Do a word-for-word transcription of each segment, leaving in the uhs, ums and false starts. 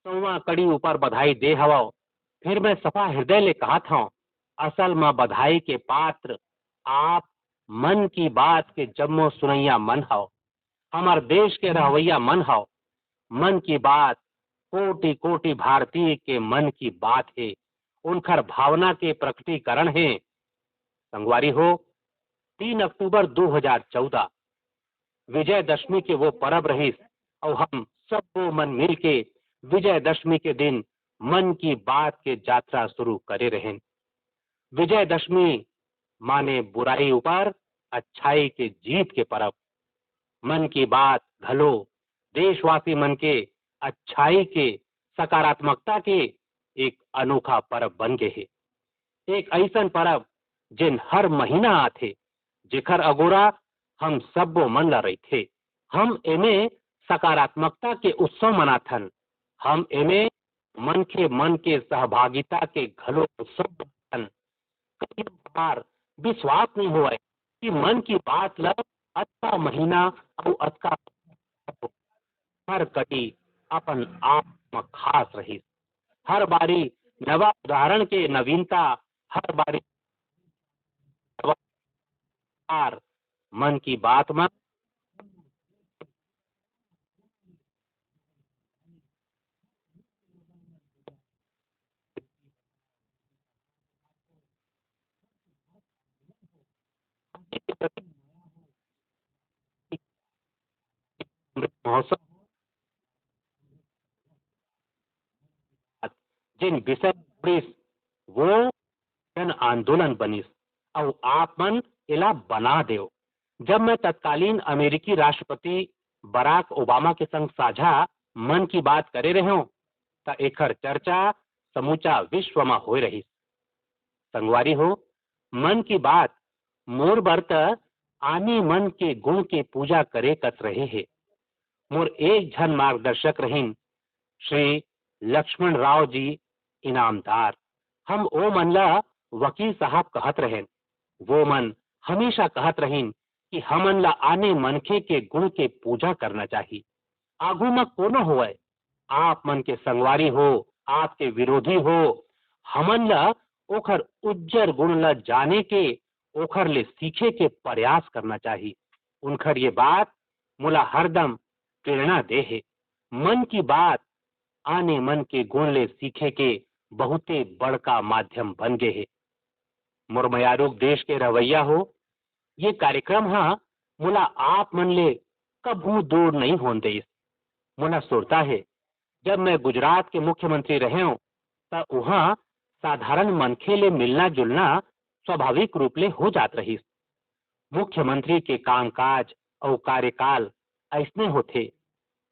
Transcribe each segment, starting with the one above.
सौवा कड़ी ऊपर बधाई दे हवव। फिर मैं सफा हृदय ले कहत हंव, असल म बधाई के पात्र आप मन की बात के जम्मो सुनइया मन हव, हमर देश के रहवइया मन हव। मन की बात कोटि कोटि भारतीय के मन की बात हे, उनखर भावना के प्रकटीकरण हे। संगवारी हो, तीन अक्टूबर दो हज़ार चौदह विजयदशमी के वो परब रहिस, अउ हम सबो मन मिलके विजयदशमी के दिन मन की बात के यात्रा शुरू करे रहेन। विजयदशमी माने बुराई ऊपर अच्छाई के जीत के परब। मन की बात घलो देशवासी मन के अच्छाई के, सकारात्मकता के एक अनोखा परब बन गे हे। एक अइसन परब जेन हर महीना आथे, जेखर अगोरा हम सब्बो मन ला रहिथे। हम एमे सकारात्मकता के उत्सव मनाथन। हम एमे मनखे मन के सहभागिता के घलो उत्सव मनाथन। कई बार विश्वास नइ होवय कि मन की बात ल अतका महीना अउ अतका हर कड़ी अपन आप म खास रहिस। हर बारी नवा उदाहरण के नवीनता, हर बारी नवा विचार। मन की बात म महोत्सव, जेन विषय पड़िस, वो जन आंदोलन बनिस, अउ आप मन एला बना देव। जब मैं तत्कालीन अमेरिकी राष्ट्रपति बराक ओबामा के संग साझा मन की बात करे रहेंव, त एखर चर्चा समूचा विश्व म होए रहिस। संगवारी हो, मन की बात मोर बर त आने मन के गुण के पूजा करे कस रहे हे। मोर एक झन मार्गदर्शक रहिन, श्री लक्ष्मण राव जी इनामदार। हम ओ मन ला वकील साहब कहत रहेन। वो मन हमेशा कहत रहिन कि हमन ला आने मनखे के गुण के पूजा करना चाही। आगू म कोनो होवय, आप मन के संगवारी हो, आपके विरोधी हो, हमन ला ओखर उज्जर गुण ला जाने के, ओखर ले सीखे के प्रयास करना चाही। उनखर ये बात मोला हरदम प्रेरणा दे हे। मन की बात आने मन के गुण ले सीखे के बहुते बड़का माध्यम बन गे हे। मोर मयारूक देश के रहवइया हो, ये कार्यक्रम ह मोला आप मन ले कभू दूर नइ होन देइस। मोला सुरता हे, जब मैं गुजरात के मुख्यमंत्री रहेंव, त उहाँ साधारण मनखे ले मिलना-जुलना स्वाभाविक रूप ले हो जात रहिस। मुख्यमंत्री के कामकाज अउ कार्यकाल अइसने होथे,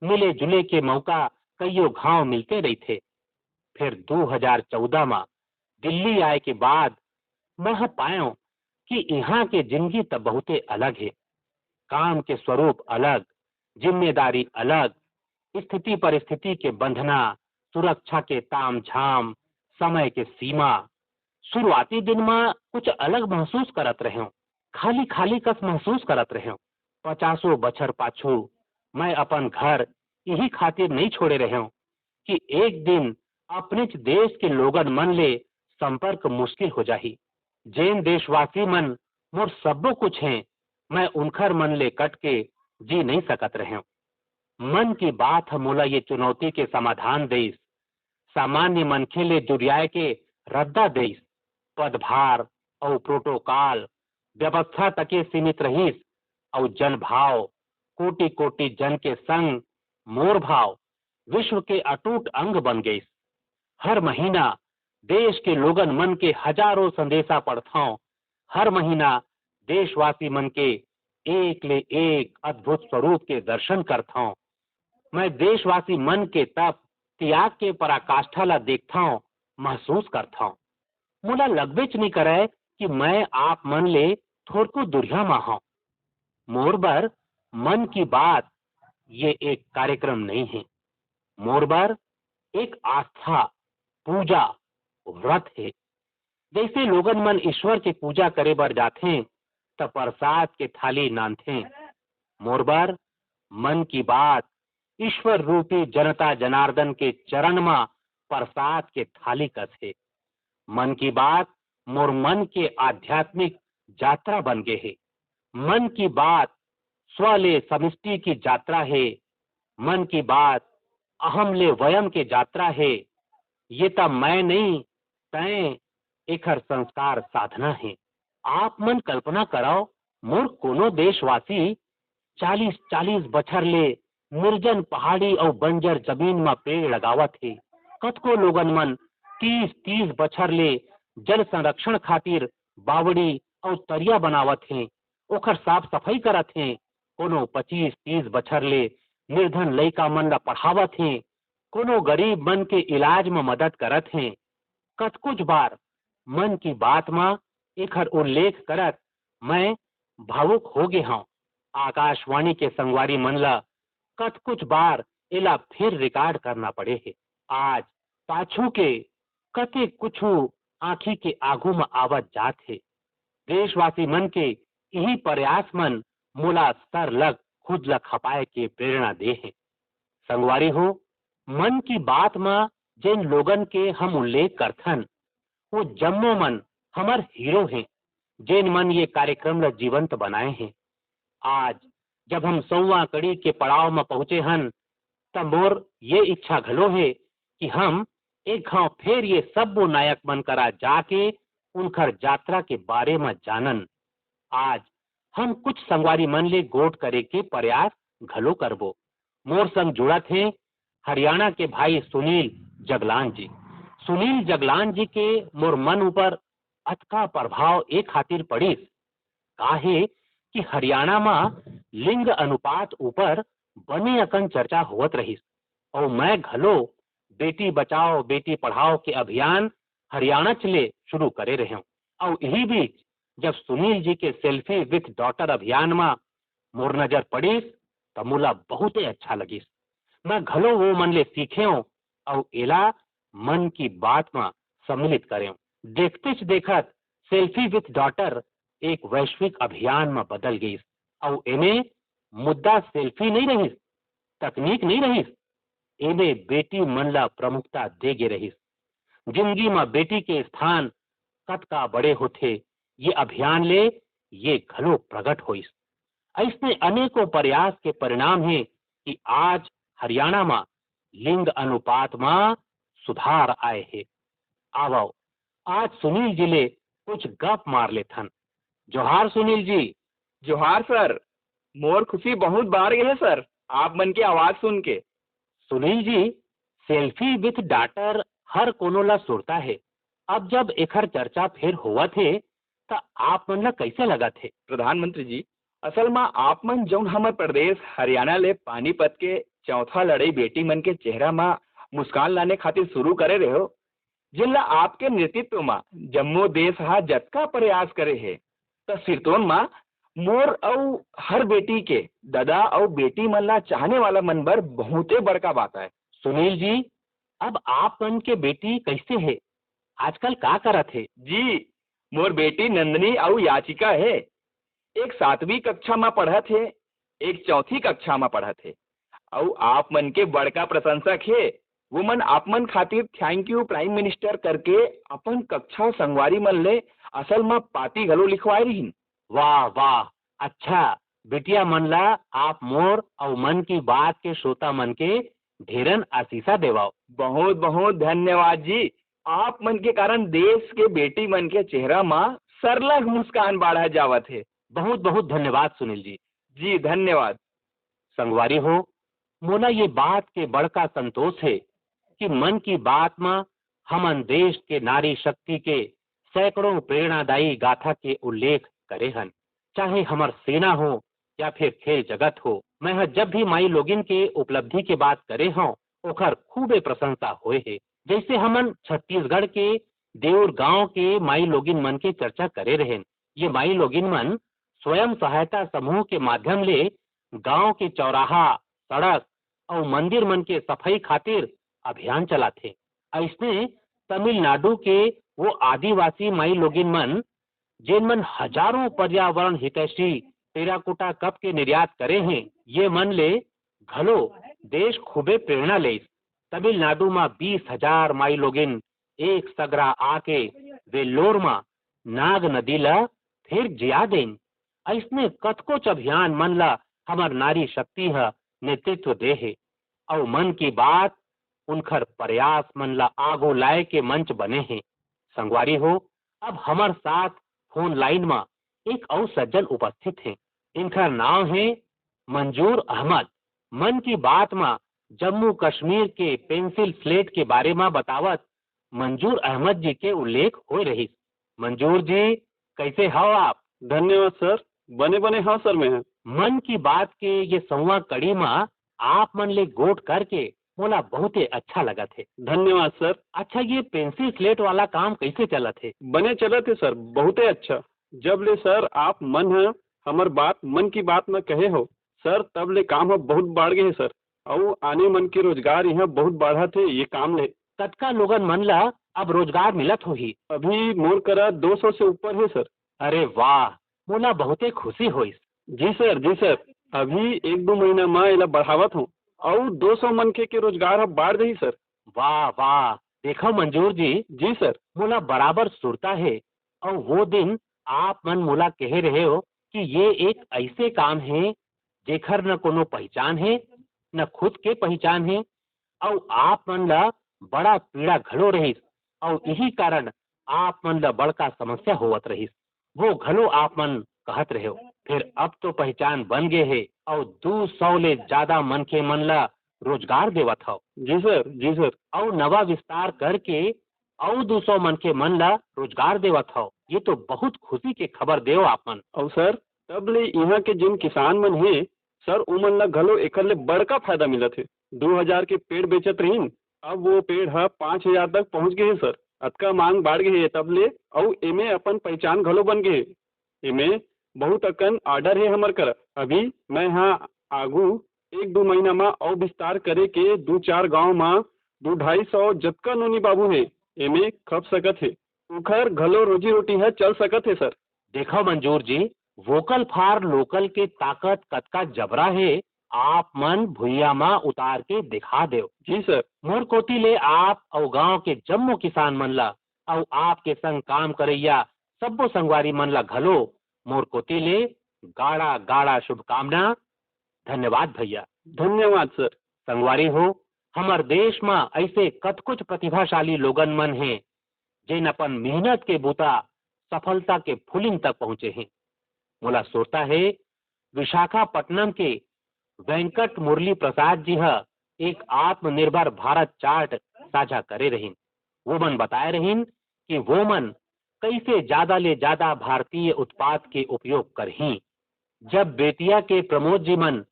मिले-जुले के मौका कइयो घांव मिलते रहिथे। फेर दू हजार चौदह म दिल्ली आए के बाद मैं ह पाएंव कि इहाँ के जिनगी त बहुते अलग हे। काम के स्वरूप अलग, जिम्मेदारी अलग, स्थिति परिस्थिति के बंधना, सुरक्षा के तामझाम, समय के सीमा। शुरुआती दिन म कुछ अलग महसूस करत रहेंव, खाली-खाली कस महसूस करत रहेंव। पचासों बछर पाछू मैं अपन घर इही खातिर नइ छोड़े रहेंव कि एक दिन अपनेच देश के लोगन मन ले संपर्क मुश्किल हो जाही। जेन देशवासी मन मोर सब्बो कुछ हें, मैं उनखर मन ले कट के जी नइ सकत रहेंव। मन की बात ह मोला ये चुनौती के समाधान देइस, सामान्य मनखे ले जुरियाए के रद्दा देइस। पदभार अउ प्रोटोकॉल व्यवस्था तके सीमित रहिस, अउ जनभाव, कोटि-कोटि जन के संग मोर भाव विश्व के अटूट अंग बन गइस। हर महीना देश के लोगन मन के हजारों संदेशा पढ़थंव। हर महीना देशवासी मन के एक ले एक अद्भुत स्वरूप के दर्शन करथंव। मैं देशवासी मन के तप, त्याग के पराकाष्ठा ला देखथंव, महसूस करथंव। मोला लगबेच नइ करय कि मैं आप मन ले थोरको दुरिहा म हंव। मोर बर मन की बात ये एक कार्यक्रम नइ हे, मोर बर एक आस्था, पूजा, व्रत हे। जइसे लोगन मन ईश्वर के पूजा करे बर जाथें, त परसाद के थाली नानथें, मोर बर मन की बात ईश्वर रूपी जनता जनार्दन के चरण म प्रसाद के थाली कस हे। मन की बात मोर मन के आध्यात्मिक यात्रा बन गे हे। मन की बात स्व ले समष्टि की यात्रा हे। मन की बात अहम ले वयम के यात्रा हे। ये त मैं नहीं, तैं एखर संस्कार साधना हे। आप मन कल्पना करव, मोर कोनो देशवासी चालीस चालीस बछर ले निर्जन पहाड़ी अउ बंजर जमीन म पेड़ लगावत हे। कतको लोगन मन तीस तीस बछर ले जल संरक्षण खातिर बावड़ी अउ तरिया बनावत हे, ओखर साफ सफाई करत हे। कोनो पच्चीस तीस बछर ले निर्धन लइका मन ल पढ़ावत हे, कोनो गरीब मन के इलाज म मदद करत हे। कतकुछ बार मन की बात म एखर उल्लेख करत मैं भावुक हो गे हंव। आकाशवाणी के संगवारी मन ल कतकुछ बार एला फिर रिकॉर्ड करना पड़े हे। आज पाछू के कते कुछु आंखी के आगू म आवत जात हे। देशवासी मन के इही प्रयास मन मोला सरलग खुद ल खपाए के प्रेरणा दे हे। संगवारी हो, मन की बात म जेन लोगन के हम उल्लेख करथन, वो जम्मो मन हमर हीरो हें, जेन मन ये कार्यक्रम ल जीवंत बनाए हें। आज जब हम सौवा कड़ी के पड़ाव म पहुंचे हन, त मोर ये इच्छा घलो हे कि हम एक घांव फेर ये सब्बो नायक मन करा जाके उनखर यात्रा के बारे म जानन। आज हम कुछ संगवारी मन ले गोठ करे के प्रयास घलो करबो। मोर संग जुड़त हे हरियाणा के भाई सुनील जगलान जी। सुनील जगलान जी के मोर मन ऊपर अतका प्रभाव ए खातिर पड़िस, काहे कि हरियाणा म लिंग अनुपात ऊपर बने अकन चर्चा होवत रहिस, अउ मैं घलो बेटी बचाओ बेटी पढ़ाओ के अभियान हरियाणाच ले शुरू करे रहेंव। अउ इही बीच जब सुनील जी के सेल्फी विथ डॉटर अभियान म मोर नजर पड़िस, त मोला बहुते अच्छा लगिस। मैं घलो वो मन ले सीखेंव अउ एला मन की बात म सम्मिलित करेंव। देखतेच देखत सेल्फी विथ डॉटर एक वैश्विक अभियान म बदल गइस। अउ एमे मुद्दा सेल्फी नइ रहिस, तकनीक नइ रहिस, एमे बेटी मन ला प्रमुखता दे गे रहिस। जिंदगी म बेटी के स्थान कतका बड़े होथे, ये अभियान ले ये घलो प्रगट होइस। अइसने अनेकों प्रयास के परिणाम हे कि आज हरियाणा म लिंग अनुपात म सुधार आए हे। आवव, आज सुनील जी ले कुछ गप मार लेथन। जोहार सुनील जी। जोहार सर, मोर खुशी बहुत बाढ़ गे हे सर, आप मन के आवाज सुन के। Sunil ji, selfie with daughter हर कोनो ला सुरता हे। अब जब एखर चर्चा फेर होवत हे, त आप मन ला कइसे लगत हे? प्रधानमंत्री जी, असल म आप मन जउन हमर प्रदेश हरियाणा ले पानीपत के चौथा लड़ई बेटी मन के चेहरा म मुस्कान लाने खातिर शुरू करे रहे हो, जिन ला आपके नेतृत्व म जम्मो देश ह जतका प्रयास करे हे, त सिरतोन म मोर अउ हर बेटी के ददा अउ बेटी मन ला चाहने वाला मन बर बहुते बड़का बात आय। सुनील जी, अब आप मन के बेटी कइसे हे? आजकल का करत हे? जी, मोर बेटी नंदनी अउ याचिका हे। एक सातवीं कक्षा म पढ़त हे, एक चौथी कक्षा म पढ़त हे। अउ आप मन के बड़का प्रशंसक हे। वो मन आप मन खातिर थैंक यू प्राइम मिनिस्टर करके अपन कक्षा संगवारी मन ले असल म पाती घलो लिखवाए रिहिन। वाह, वाह। अच्छा, बिटिया मन ला आप मोर अउ मन की बात के श्रोता मन के ढेरन आशीषा देवव। बहुत, बहुत धन्यवाद जी। आप मन के कारण देश के बेटी मन के चेहरा म सरलग मुस्कान बाढ़त जावत हे। बहुत, बहुत धन्यवाद सुनील जी। जी, धन्यवाद। संगवारी हो, मोला ये बात के बड़का संतोष हे कि मन की बात म हमन देश के नारी शक्ति के सैकड़ों प्रेरणादायी गाथा के उल्लेख करे हन। चाहे हमर सेना हो या फिर खेल जगत हो, मैं ह जब भी माई लोगिन के उपलब्धि के बात करे हंव, ओखर खूबे प्रशंसा होए हे। जइसे हमन छत्तीसगढ़ के देउर गांव के माई लोगिन मन के चर्चा करे रहेन। ये माई लोगिन मन स्वयं सहायता समूह के माध्यम ले गांव के चौराहा, सड़क अउ मंदिर मन के सफाई खातिर अभियान चलाथे। अइसने तमिलनाडु के वो आदिवासी माई लोगिन मन, जेन मन हजारों पर्यावरण हितैषी टेराकोटा कप के निर्यात करे हें, ये मन ले घलो देश खूबे प्रेरणा लेइस। तमिलनाडु म बीस हजार माई लोगिन एक सगरा आके वेल्लोर म नाग नदी ल फिर जिया देन। अइसने कतकोच अभियान मन ल हमर नारी शक्ति ह नेतृत्व दे हे, अउ मन की बात उनखर प्रयास मन ल आगू लाए के मंच बने हे। संगवारी हो, अब हमर साथ फोन लाइन म एक अउ सज्जन उपस्थित हे। इनखर नाव हे मंजूर अहमद। मन की बात म जम्मू कश्मीर के पेंसिल स्लेट के बारे म बतावत मंजूर अहमद जी के उल्लेख होए रहिस। मंजूर जी, कैसे हव आप? धन्यवाद सर, बने बने हव सर मैं ह। मन की बात के ये सौवा कड़ी म आप मन ले गोठ करके मोला बहुते अच्छा लगत हे। धन्यवाद सर। अच्छा, ये पेंसिल स्लेट वाला काम कैसे चलत हे? बने चलत हे सर, बहुते अच्छा। जब ले सर आप मन ह हमर बात मन की बात म कहे हो सर, तब ले काम ह बहुत बाढ़ गे हे सर, अउ आने मन के रोजगार यहाँ बहुत बाढ़त हे ये काम ले। कतका लोगन मन ला अब रोजगार मिलत होही? अभी मोर करा दो सौ से ऊपर हे सर। अरे वाह, मोला बहुते खुशी होइस। जी सर, जी सर, अभी एक दो महीना म एला बढ़ावत हूँ, अउ दो सौ मनखे के रोजगार ह बाढ़ जाही सर। वाह वाह, देखो मंजूर जी, जी सर। मोला बराबर सुरता हे, अउ वो दिन आप मन मोला कहे रहे हो कि ये एक ऐसे काम हे जेखर न कोनो पहचान हे, न खुद के पहचान हे, अउ आप मन ला बड़ा पीड़ा घलो रहिस, अउ इही कारण आप मन ला बड़का समस्या होवत रहिस। वो घलो आप मन कहत रहेव। फिर अब तो पहचान बन गे हे, अउ दू सौ ले ज्यादा मनखे मन ला रोजगार देवत हव। जी सर, जी सर। अउ नवा विस्तार करके अउ दू सौ मनखे मन ला रोजगार देवत हव। ये तो बहुत खुशी के खबर देव आप मन। अउ सर, तब ले इहाँ के जिन किसान मन हे सर, उमन ला घलो एकर ले बड़का फायदा मिलत हे। दू हजार के पेड़ बेचत रहिन, अब वो पेड़ ह पाँच हजार तक पहुँच गे हे सर। अतका मांग बाढ़ गे हे तब ले, अउ एमे अपन पहचान घलो बन गे हे। एमे बहुत अकन ऑर्डर हे हमर करा। अभी मैं ह आगू एक दू महीना म अउ विस्तार करे के दू चार गांव म दू ढाई सौ जतका नोनी बाबू हे, एमे खप सकत हे। ओखर घलो रोजी रोटी ह चल सकत हे सर। देखव मंजूर जी, वोकल फॉर लोकल के ताकत कतका जबरा हे, आप मन भुइयां म उतार के दिखा देव। जी सर। मोर कोति ले आप अउ गांव के जम्मो किसान मन ला अउ आपके संग काम करइया सब्बो संगवारी मन ला घलो मोर कोति ले गाड़ा गाड़ा शुभकामना। धन्यवाद भैया। धन्यवाद सर। संगवारी हो, हमर देश म अइसे कतकोच प्रतिभाशाली लोगन मन हे, जेन अपन मेहनत के बूता सफलता के फुलिंग तक पहुंचे हे। मोला सुरता हे, विशाखापट्टनम के वेंकट मुरली प्रसाद जी ह एक आत्मनिर्भर भारत चार्ट साझा करे रहिन। वो मन बताए रहिन कि वो मन कइसे जादा ले जादा भारतीय उत्पाद के उपयोग करहीं। जब बेतिया के प्रमोद जी मन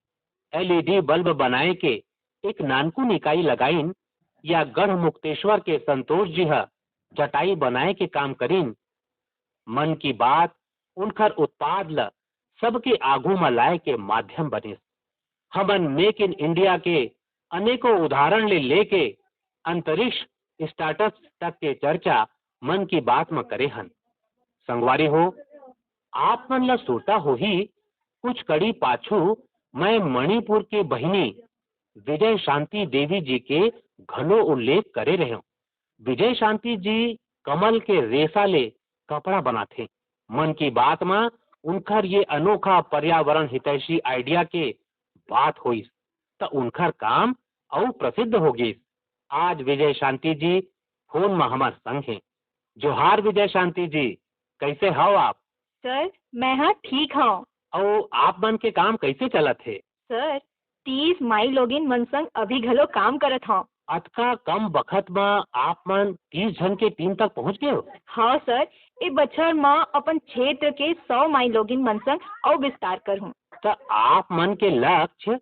एलईडी बल्ब बनाए के एक नानकुन इकाई लगाइन, या गढ़मुक्तेश्वर के संतोष जी ह जटाई बनाए के काम करिन, मन की बात उनखर उत्पाद ल सबके आघू म लाए के माध्यम बनिस। हमन मेक इन इंडिया के अनेकों उदाहरण ले लेके अंतरिक्ष स्टार्टअप तक के चर्चा मन की बात म करे हन। संगवारी हो, आप मन ल सुरता होही, कुछ कड़ी पाछू मैं मणिपुर के बहिनी विजय शांति देवी जी के घलो उल्लेख करे रहेंव। विजय शांति जी कमल के रेशा ले कपड़ा बनाथे। मन की बात म उनखर ये अनोखा पर्यावरण हितैषी आइडिया के बात होइस, त उनखर काम अउ प्रसिद्ध हो गिस। आज विजय शांति जी फोन म हमर संग हे। जोहार विजय शांति जी, कैसे हव आप? सर, मैं ह ठीक हव। अउ आप मन के काम कैसे चलत हे? सर, तीस माई लोगिन मन संग अभी घलो काम करत हव। अतका कम बखत म आप मन तीस झन के टीम तक पहुंच गए हो? हाँ सर, ए बछर म अपन क्षेत्र के सौ माई लोगिन मन संग अउ विस्तार करहूं। त आप मन के लक्ष्य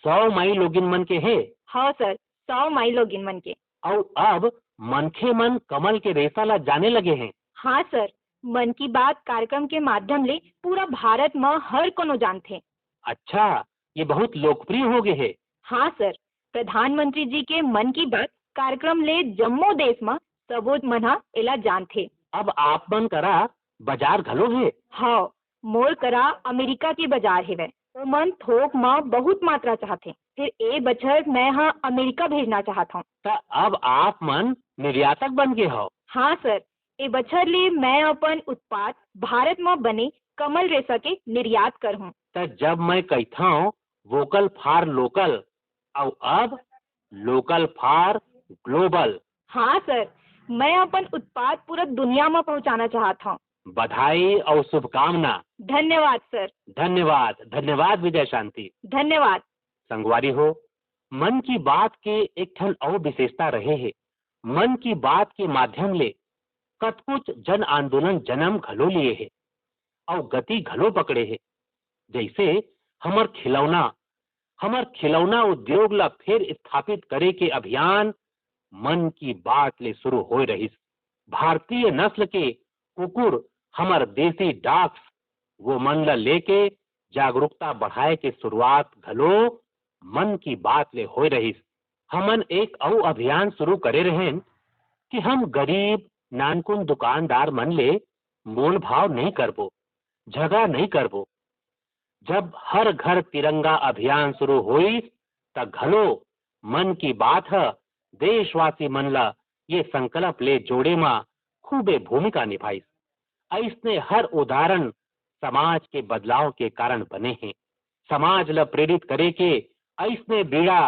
सौ माई लोगिन मन के हे? हाँ सर, सौ माई लोगिन मन के। अउ अब मनखे मन कमल के रेशा ला जाने लगे हैं। हाँ सर, मन की बात कार्यक्रम के माध्यम ले पूरा भारत म हर कोनो जानथे। अच्छा, ये बहुत लोकप्रिय हो गए है। हाँ सर, प्रधानमंत्री जी के मन की बात कार्यक्रम ले जम्मो देश म सबो मन ह एला जानथे। अब आप मन करा बाजार घलो हे? हाँ, मोर करा अमेरिका के बाजार हेवय। ओमन थोक म बहुत मात्रा चाहथे। फिर ए बछर मैं ह अमेरिका भेजना चाहत हौं। त अब आप मन निर्यातक बन गे हव। हाँ सर, ए बछर ले मैं अपन उत्पाद भारत म बने कमल रेशा के निर्यात करहूँ। त जब मैं कहिथौं vocal for local, अउ अब local for global। हाँ सर, मैं अपन उत्पाद पूरा दुनिया म पहुँचाना चाहत हौं। बधाई अउ शुभकामना। धन्यवाद सर। धन्यवाद, धन्यवाद विजय शांति। धन्यवाद। संगवारी हो, मन की बात के एक ठन अउ विशेषता रहे हे। मन की बात के माध्यम ले कतकोच जन आंदोलन जनम घलो लिए हे अउ गति घलो पकड़े हे। जइसे हमर खिलौना, हमर खिलौना उद्योग ला फेर स्थापित करे के अभियान मन की बात ले शुरू होए रहिस। भारतीय नस्ल के कुकुर, हमर देसी dogs, वो मन ला लेके जागरूकता बढ़ाए के शुरुआत घलो मन की बात ले होए रहिस। हमन एक अउ अभियान शुरू करे रहेन कि हम गरीब नानकुन दुकानदार मन ले मोल भाव नहीं करबो, झगड़ा नहीं करबो। जब हर घर तिरंगा अभियान शुरू होइस, त घलो मन की बात ह देशवासी मन ल ये संकल्प ले जोड़े म खूबे भूमिका निभाइस। अइसने हर उदाहरण समाज के बदलाव के कारण बने हे। समाज ल प्रेरित करे के अइसने बीड़ा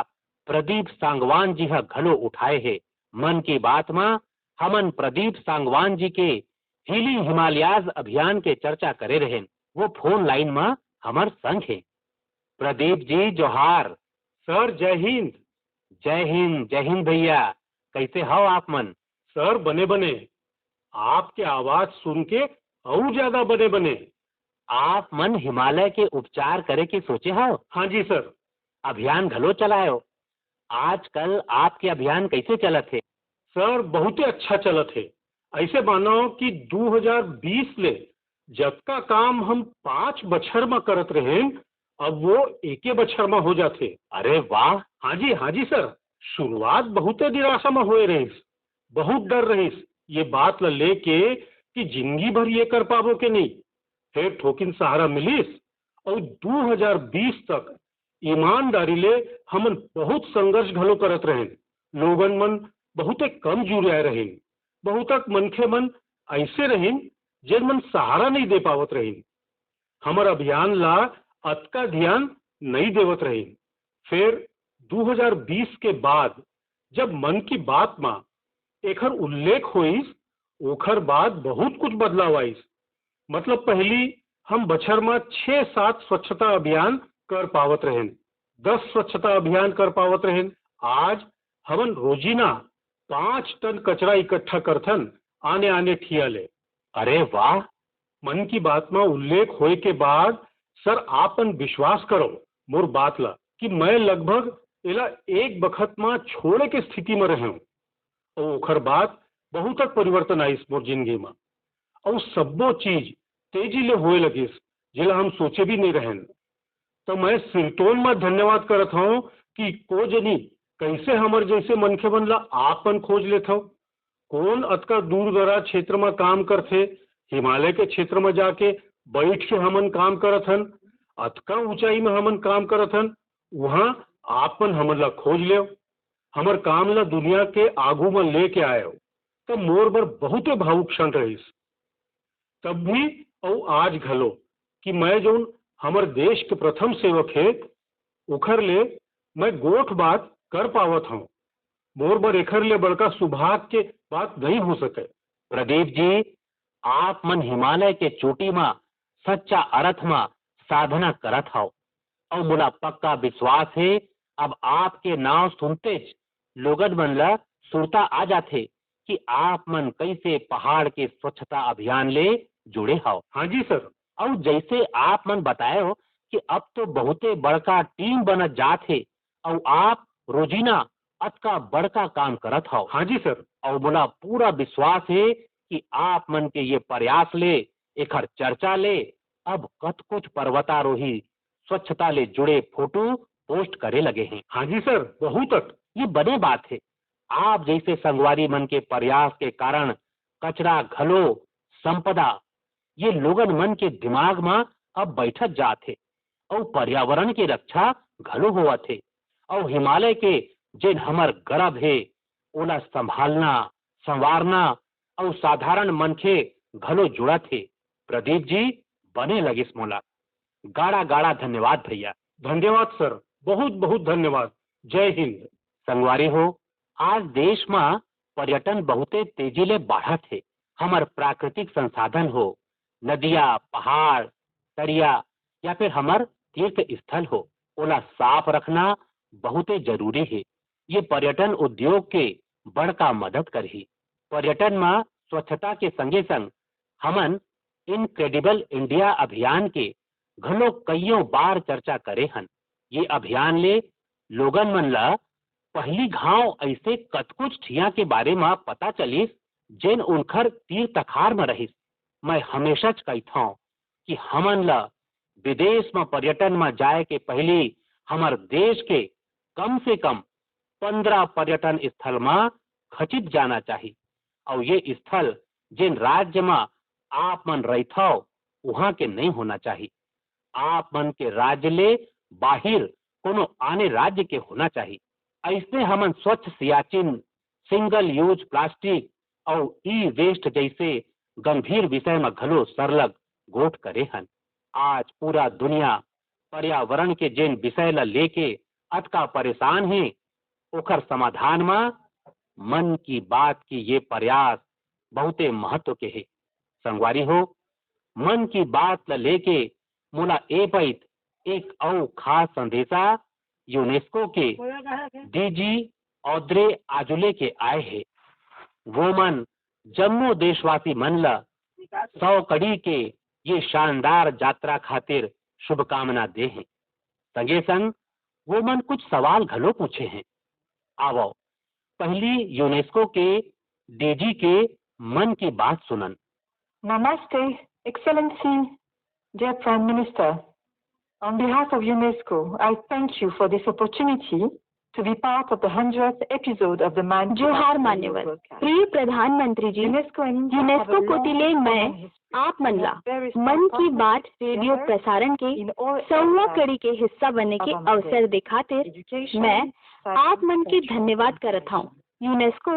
प्रदीप सांगवान जी ह घलो उठाए हे। मन की बात म हमन प्रदीप सांगवान जी के हीलिंग हिमालयाज अभियान के चर्चा करे रहेन। वो फोन लाइन म हमर संग हे। प्रदीप जी, जोहार। सर, जय हिंद। जय हिंद, जय हिंद भैया। कैसे हव आप मन? सर, बने बने। आपके आवाज सुन के अउ ज्यादा बने बने। आप मन हिमालय के उपचार करे के सोचे हव? हाँ जी सर। अभियान घलो चलायो। आजकल आपके अभियान कैसे चलत हे? सर, बहुते अच्छा चलत हे। ऐसे मानो कि दू हजार बीस ले जतका काम हम पाँच बछर म करत रहेन, अब वो एके बछर म हो जाथे। अरे वाह! हाँ जी, हाँ जी सर, शुरुआत बहुते निराशा म होए रहिस, बहुत डर रहिस ये बात ल लेके कि जिंदगी भर ये कर पाबो के नहीं। फेर थोकिन सहारा मिलिस अउ दू हजार बीस तक ईमानदारी ले हमन बहुत संघर्ष घलो करत रहेन। लोगन मन बहुते कम जुरियाए रहिन। बहुतक मनखे मन अइसे रहिन, जेन मन सहारा नइ दे पावत रहिन। हमर अभियान ला अतका धियान नइ देवत रहिन। फेर दू हजार बीस के बाद जब मन की बात म एखर उल्लेख होइस, ओखर बाद बहुत कुछ बदलाव आइस। मतलब, पहिली हम बछर म छह सात स्वच्छता अभियान कर पावत रहेन, दस स्वच्छता अभियान कर पावत रहेन। आज हमन रोजीना पाँच टन कचरा इकट्ठा करथन आने-आने ठिया ले। अरे वाह! मन की बात म उल्लेख होए के बाद, सर, आपन विश्वास करो मोर बात ला कि मैं लगभग एला एक बखत म छोड़े के स्थिति म रहेंव। अउ ओखर बाद बहुतक परिवर्तन आइस मोर जिनगी म। अउ सब्बो चीज तेजी ले होए लगिस, जेला हम सोचे भी नइ रहेन। त मैं सिरतोन म धन्यवाद करत हंव कि को जनी कइसे हमर जइसे मनखे मन ला आपमन खोज लेथव। कोन अतका दूर-दराज क्षेत्र म काम करथे, हिमालय के क्षेत्र म जाके बइठ के हमन काम करत हन, अतका ऊंचाई म हमन काम करत हन, उहां आपमन हमन ला खोज लेव। हमर काम ला दुनिया के आगू म लेके आएव, त मोर बर बहुते भावुक क्षण रहिस। तब भी अउ आज घलो कि मैं जउन हमर देश के प्रथम सेवक हे, ओखर ले मैं गोठ बात कर पावत हंव। मोर बर एखर ले बड़का सुभाग के बात नइ हो सकय। प्रदीप जी, आप मन हिमालय के चोटी म सच्चा अरथ म साधना करत हव, अउ मोला पक्का विश्वास हे, अब आपके नांव सुनतेच लोगन मन ल सुरता आ जाथे कि आप मन कइसे पहाड़ के स्वच्छता अभियान ले जुड़े हव। हाँ जी सर। अउ जइसे आप मन बताए हो कि अब तो बहुते बड़का टीम बनत जात हे, अउ आप रोजीना अतका बड़का काम करत हव। हाँ जी सर। अउ मोला पूरा विश्वास हे कि आप मन के ये प्रयास ले, एखर चर्चा ले अब कतकोच पर्वतारोही स्वच्छता ले जुड़े फोटो पोस्ट करे लगे हें। हाँ जी सर, बहुतक। ये बने बात हे, आप जइसे संगवारी मन के प्रयास के कारण कचरा घलो संपदा, ये लोगन मन के दिमाग म अब बइठत जात हे। अउ पर्यावरण के रक्षा घलो होवत हे। अउ हिमालय के जेन हमर गरब हे, ओला संभालना, संवारना अउ साधारण मनखे घलो जुड़त हे। प्रदीप जी, बने लगिस मोला। गाड़ा गाड़ा धन्यवाद भैया। धन्यवाद सर, बहुत बहुत धन्यवाद। जय हिंद। संगवारी हो, आज देश म पर्यटन बहुते तेजी ले बाढ़त हे। हमर प्राकृतिक संसाधन हो, नदिया, पहाड़, तरिया या फिर हमर तीर्थ स्थल हो, ओला साफ रखना बहुते जरूरी हे। ये पर्यटन उद्योग के बड़का मदद करही। पर्यटन म स्वच्छता के संगे संग हमन इनक्रेडिबल इंडिया अभियान के घलो कइयों बार चर्चा करे हन। ये अभियान ले लोगन मन ल पहली घांव अइसे कतकोच ठिया के बारे म पता चलिस, जेन उनखर तीर तखार म रहिस। मैं हमेशच कहिथंव कि हमन ल विदेश म पर्यटन म जाए के पहिली हमर देश के कम से कम पंद्रह पर्यटन स्थल म खचित जाना चाही। अउ ये स्थल जेन राज्य म आप मन रहिथव, उहाँ के नइ होना चाही। आप मन के राज्य ले बाहिर कोनो आने राज्य के होना चाही। अइसने हमन स्वच्छ सियाचिन, सिंगल यूज प्लास्टिक अउ ई वेस्ट जइसे गंभीर विषय म घलो सरलग गोठ करे हन। आज पूरा दुनिया पर्यावरण के जेन विषय ल लेके अतका परेशान हे, ओखर समाधान म मन की बात के ये प्रयास बहुते महत्व के हे। संगवारी हो, मन की बात ल लेके मोला ए पइत एक अउ खास संदेशा यूनेस्को के डीजी ऑद्रे आजुले के आए हे। वो मन जम्मो देशवासी मन ल सौ कड़ी के ये शानदार यात्रा खातिर शुभकामना दे हे। संगे संग वो मन कुछ सवाल घलो पूछे हे। आवव, पहली यूनेस्को के डीजी के मन की बात सुनन। Namaste, Excellency, dear Prime Minister. On behalf of UNESCO, I thank you for this opportunity to be part of the hundredth episode of the Man की बात जोहार radio मान्यवर। Broadcast. प्रिय प्रधानमंत्री जी, UNESCO and India have a UNESCO long कोति ले मैं common history. आप मन ला मन की बात रेडियो प्रसारण के सौवा कड़ी के हिस्सा बने के अवसर दे खातिर मैं आप मन के धन्यवाद करत हौं। यूनेस्को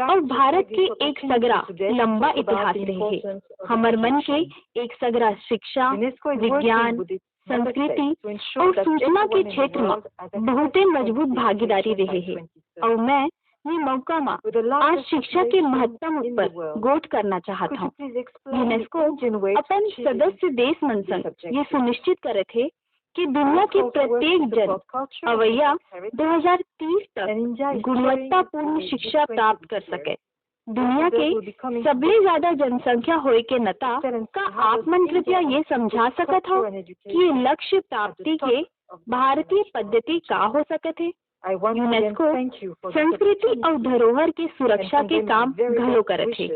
अउ भारत के एक सगरा लंबा इतिहास रहे हे। हमर मन के एक सगरा शिक्षा, विज्ञान, संस्कृति अउ सूचना के क्षेत्र म बहुते मजबूत भागीदारी रहे हे। अउ मैं ये मौका म आज शिक्षा के महत्तम ऊपर गोठ करना चाहत हौं। यूनेस्को अपन सदस्य देश मन संग ये सुनिश्चित करत हे कि दुनिया के प्रत्येक जन अवइया दो हज़ार तीस तक गुणवत्तापूर्ण शिक्षा प्राप्त कर सके। दुनिया के सबले ज्यादा जनसंख्या होए के नता, का आप मन कृपया ये समझा सकत हव कि ये लक्ष्य प्राप्ति के भारतीय पद्धति का हो सकत हे? यूनेस्को संस्कृति अउ धरोहर के सुरक्षा के काम घलो करत हे,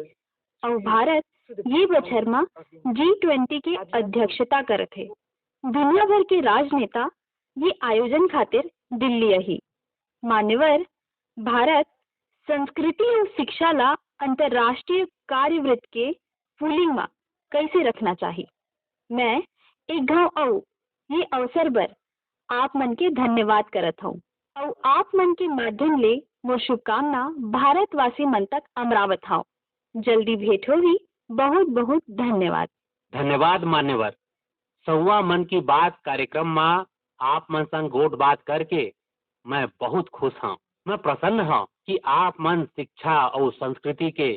अउ भारत ये बछर म जी ट्वेंटी के अध्यक्षता करत हे। दुनिया भर के राजनेता ये आयोजन खातिर दिल्ली आही। मान्यवर, भारत संस्कृति अउ शिक्षा ला अंतर्राष्ट्रीय कार्यवृत्त के फूलिंग म कइसे रखना चाही? मैं एक घांव अउ ये अवसर बर आप मन के धन्यवाद करत हौं अउ आप मन के माध्यम ले मोर शुभकामना भारतवासी मन तक अमरावत हौं। जल्दी भेंट होही। बहुत बहुत धन्यवाद। धन्यवाद मान्यवर। सौवा मन की बात कार्यक्रम म आप मन संग गोठ बात करके मैं बहुत खुश हौं। मैं प्रसन्न हौं कि आप मन शिक्षा अउ संस्कृति के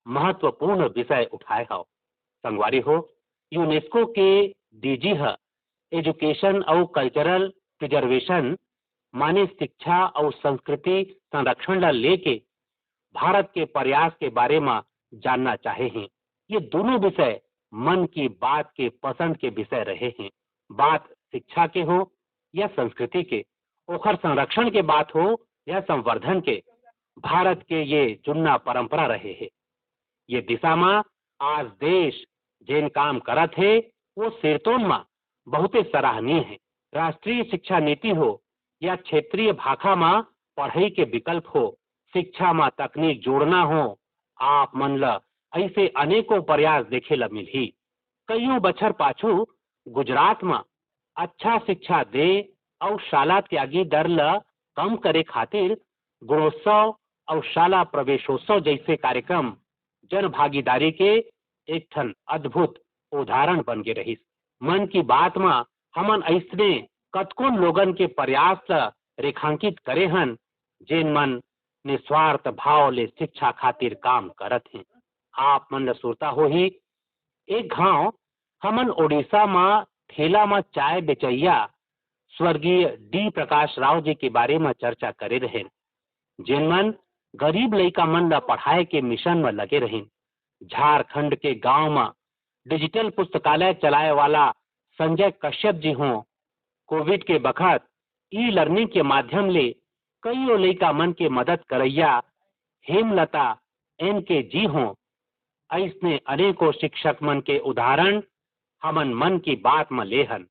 महत्वपूर्ण विषय उठाए हव। संगवारी हो, यूनेस्को के डीजी ह एजुकेशन अउ कल्चरल प्रिजर्वेशन माने शिक्षा अउ संस्कृति संरक्षण ला लेके भारत के प्रयास के बारे म जानना चाहे हे। ये दोनों विषय मन की बात के पसंद के विषय रहे हे। बात शिक्षा के हो या संस्कृति के, ओखर संरक्षण के बात हो या संवर्धन के, भारत के ये जुन्ना परंपरा रहे हे। ये दिशा म आज देश जेन काम करत हे, वो सिरतोन म बहुते सराहनीय हे। राष्ट्रीय शिक्षा नीति हो या क्षेत्रीय भाखा म पढ़ई के विकल्प हो, शिक्षा म तकनीक जोड़ना हो, आप मन ल अइसे अनेकों प्रयास देखे ल मिलही। कइयों बछर पाछू गुजरात म अच्छा शिक्षा दे अउ शाला त्यागी दर ल कम करे खातिर गुणोत्सव अउ शाला प्रवेशोत्सव जइसे कार्यक्रम जन भागीदारी के एक ठन अद्भुत उदाहरण बन गे रहिस। मन की बात म हमन अइसने कतकोन लोगन के प्रयास ल रेखांकित करे हन, जेन मन निस्वार्थ भाव ले शिक्षा खातिर काम करत हें। आप मन ल सुरता होही, एक घांव हमन ओडिशा म ठेला म चाय बेचइया स्वर्गीय डी प्रकाश राव जी के बारे म चर्चा करे रहेन, जेन मन गरीब लइका मन ल पढ़ाए के मिशन म लगे रहिन। झारखंड के गांव म डिजिटल पुस्तकालय चलाए वाला संजय कश्यप जी हों, कोविड के बखत ई लर्निंग के माध्यम ले कइयो लइका मन के मदद करइया हेमलता एन के जी हों, अइसने अनेकों शिक्षक मन के उदाहरण हमन मन की बात म ले हन।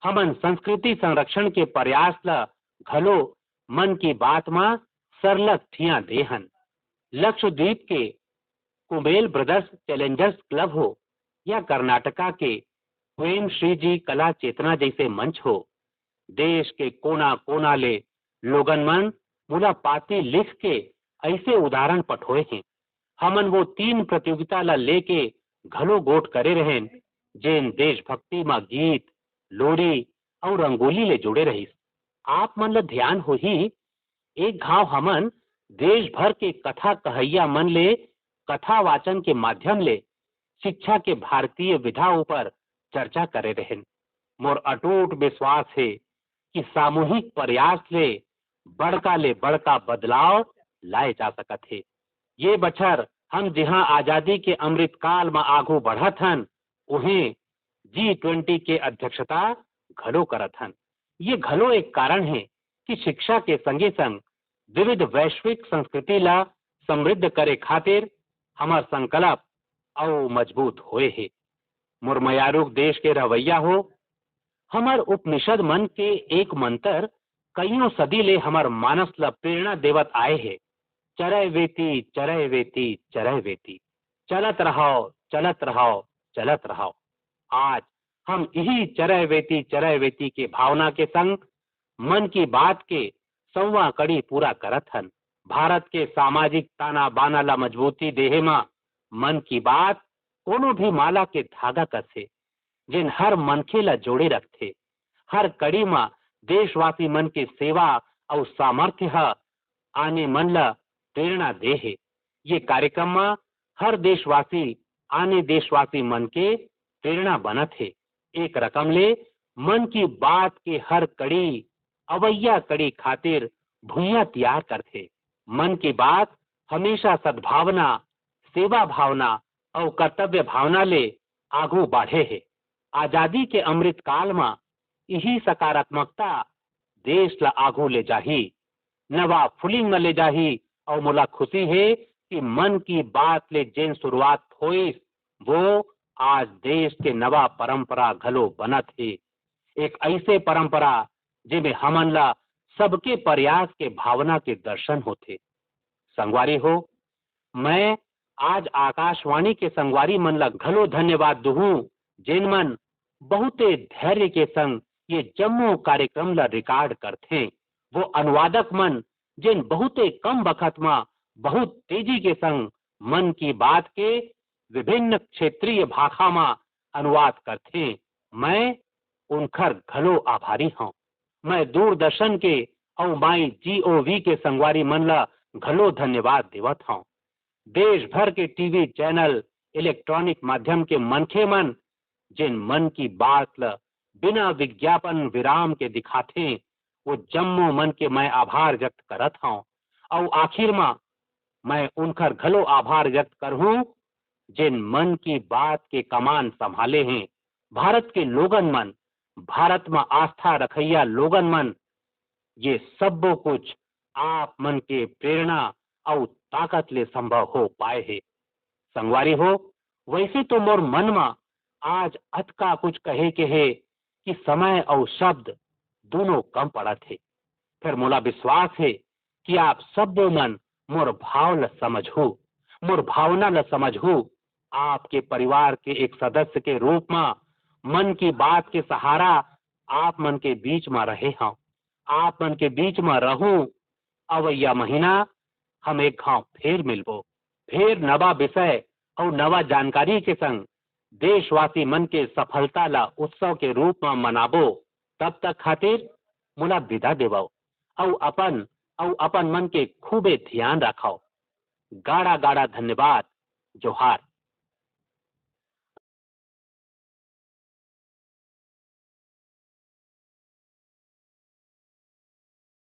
हमन संस्कृति संरक्षण के प्रयास ल घलो मन की बात म सरलग ठिया दे हन। लक्षद्वीप के कुबेल ब्रदर्स चैलेंजर्स क्लब हो या कर्नाटका के क्वेम श्री जी कला चेतना जइसे मंच हो, देश के कोना-कोना ले लोगन मन मोला पाती लिख के अइसे उदाहरण पठोए हें। हमन वो तीन प्रतियोगिता ला लेके घलो गोठ करे रहेन, जेन देशभक्ति म गीत, लोरी अउ रंगोली ले जुड़े रहिस। आप मन ल ध्यान होही, एक घांव हमन देश भर के कथा कहइया मन ले कथा वाचन के माध्यम ले शिक्षा के भारतीय विधा ऊपर चर्चा करे रहेन। मोर अटूट विश्वास हे कि सामूहिक प्रयास ले बड़का ले बड़का बदलाव लाए जा सकत हे। ये बछर हम जिहां आजादी के अमृत काल म आगू बढ़त हन, उहें जी ट्वेंटी के अध्यक्षता घलो करत हन। ये घलो एक कारण हे कि शिक्षा के संगे संग विविध वैश्विक संस्कृति ला समृद्ध करे खातिर हमर संकल्प अउ मजबूत होए हे। मोर मयारुक देश के रहवैया हो, हमर उपनिषद मन के एक मंत्र कइयों सदी ले हमर मानस ला प्रेरणा देवत आए हे, चरय वेति, चरय वेति, चरय वेति, चलत रहव, चलत रहव, चलत रहव। आज हम इही चरय वेति, चरय वेति के भावना के संग मन की बात के सौवा कड़ी पूरा करत हन। भारत के सामाजिक ताना बाना ला मजबूती देहे म मन की बात कोनो भी माला के धागा कस हे, जेन हर मनखे ला जोड़े रखथे। हर कड़ी म देशवासी मन के सेवा अउ सामर्थ्य ह आने मन ला प्रेरणा दे हे। ये कार्यक्रम म हर देशवासी आने देशवासी मन के प्रेरणा बनत हे। एक रकम ले मन की बात के हर कड़ी अवइया कड़ी खातिर भुइयां तियार करथे। मन की बात हमेशा सद्भावना, सेवा भावना अउ कर्तव्य भावना ले आगू बाढ़े हे। आजादी के अमृत काल म इही सकारात्मकता देश ला आगू ले जाही, नवा फुलिंग म ले जाही। अउ मोला खुशी हे कि मन की बात ले जेन शुरुआत होइस, वो आज देश के नवा परंपरा घलो बनत हे। एक अइसे परंपरा, जेमे हमन ला सबके प्रयास के भावना के दर्शन होथे। संगवारी हो, मैं आज आकाशवाणी के संगवारी मन ला घलो धन्यवाद दुहूं, जेन मन बहुते धैर्य के संग ये जम्मो कार्यक्रम ला रिकॉर्ड करथें। वो अनुवादक मन, जेन बहुते कम बखत म बहुत तेजी के संग मन की बात के विभिन्न क्षेत्रीय भाखा म अनुवाद करथें, मैं उनखर घलो आभारी हंव। मैं दूरदर्शन के अउ माई जीओवी के संगवारी मन ला घलो धन्यवाद देवत हंव। देश भर के टीवी चैनल, इलेक्ट्रॉनिक माध्यम के मनखे मन, जेन मन की बात ल बिना विज्ञापन विराम के दिखाथें, वो जम्मो मन के मैं आभार व्यक्त करत हंव। अउ आखिर म मैं उनखर घलो आभार व्यक्त करहूं, जेन मन की बात के कमान संभाले हें। भारत के लोगन मन, भारत म आस्था रखइया लोगन मन, ये सब्बो कुछ आप मन के प्रेरणा अउ ताकत ले संभव हो पाए हे। संगवारी हो, वैसे तो मोर मन म आज अतका कुछ कहे के हे कि समय अउ शब्द दूनों कम पड़त हे। फेर मोला विश्वास हे कि आप सब्बो मन मोर भाव ल समझहू, मोर भावना ल समझहू। आपके परिवार के एक सदस्य के रूप म मन की बात के सहारा आप मन के बीच म रहे हंव, आप मन के बीच म रहूं। अवइया महीना हम एक घांव फेर मिलबो, फेर नवा विषय अउ नवा जानकारी के संग देशवासी मन के सफलता ला उत्सव के रूप म मनाबो। तब तक खातिर मोला विदा देवव अउ अपन अउ अपन मन के खूबे धियान राखव। गाड़ा गाड़ा धन्यवाद। जोहार।